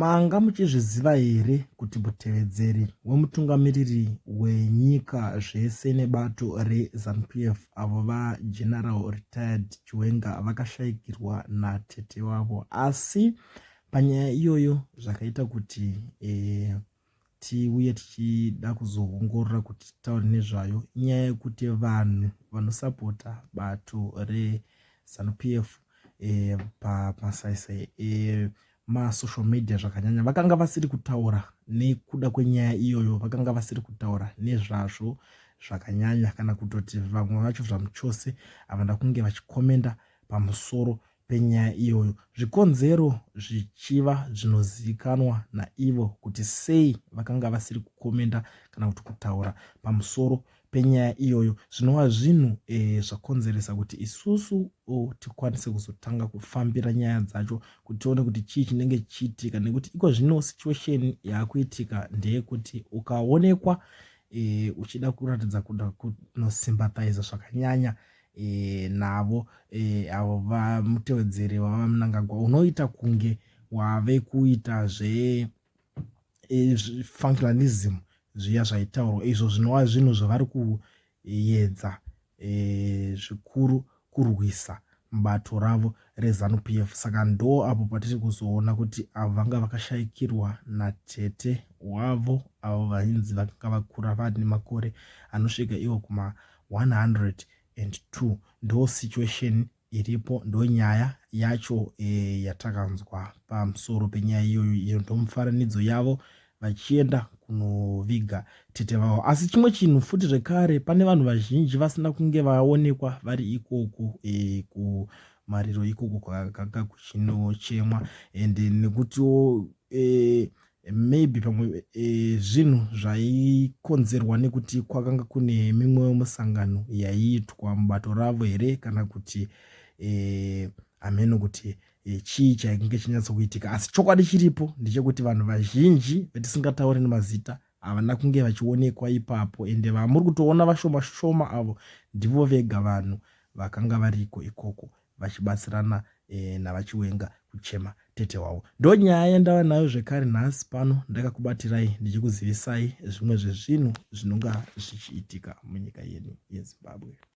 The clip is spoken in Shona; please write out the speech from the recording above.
Manga muchizviziva here kuti mutevedzeri wemutungamiriri wenyika zvese nebato reZanu-PF avo vaGeneral Retired Chiwenga vakashaikirwa natete wavo asi panyaya iyoyo zvakaita kuti eh, tiuye tichida kuzoongorora kuti titaure nezvayo inyaya yekuti vanhu vanosapota bato reZanu-PF eh, pamasaisai emasocial eh, media zvakanyanya vakanga vasiri kutaura nekuda kwenyaya iyoyo vakanga vasiri kutaura nezvazvo zvakanyanya kana kutoti vamwe vacho zvamuchose havana kunge vachikomenda pamusoro penyaya iyoyo, zvikonzero zvichiva zvinozivikanwa naivo kuti sei vakanga vasiri kukomenda kana kuti kutaura pamusoro penyaya iyoyo, zvinova zvinhu e, zvakonzeresa kuti isusu o, tikwanise kuzotanga kufambira nyaya dzacho kuti tione kuti chii chinenge chichiitika nekuti iko zvino situation yaakuitika ndeyekuti ukaonekwa e, uchida kuratidza kuda kunosympathiza zvakanyanya e, navo e, avo vamutewedzeri vavaMnangagwa unoita kunge wave kuita zve e, functionalism zviya zvaitaurwa izvo zvinova zvinhu zvavari kuyedza e, zvikuru kurwisa mubato ravo reZanu PF saka ndo apo patiri kuzoona kuti avo vanga vakashaikirwa natete wavo avo vainzi vakanga vakura vane makore anosvika iwo kuma 102 ndo situation iripo ndonyaya yacho e, yatakanzwa pamusoro penyaya iyoyo iyo ndomufaranidzo yavo vachienda kunoviga tete vavo asi chimwe chinhu futi zvekare pane vanhu vazhinji vasina kunge vaonekwa vari ikoko e, kumariro ikoko kwakanga kuchinochemwa and nekutiwo e, maybe pamwe e, zvinhu zvaikonzerwa nekuti kwakanga kune mimwewo musangano yaiitwa mubato ravo here kana kuti e, hameno kuti e, chii chainge chinyatsokuitika asi chokwadi chiripo ndechekuti vanhu vazhinji vetisingatauri nemazita havana kunge vachionekwa ipapo ende vamuri kutoona vashoma shoma avo ndivo vega vanhu vakanga variko ikoko vachibatsirana e, navaChiwenga kuchema tete wavo. Ndonyaya yandava nayo zvekare nhasi pano ndakakubatirai ndichikuzivisai zvimwe zvezvinhu zvinonga zvichiitika munyika yedu yeZimbabwe.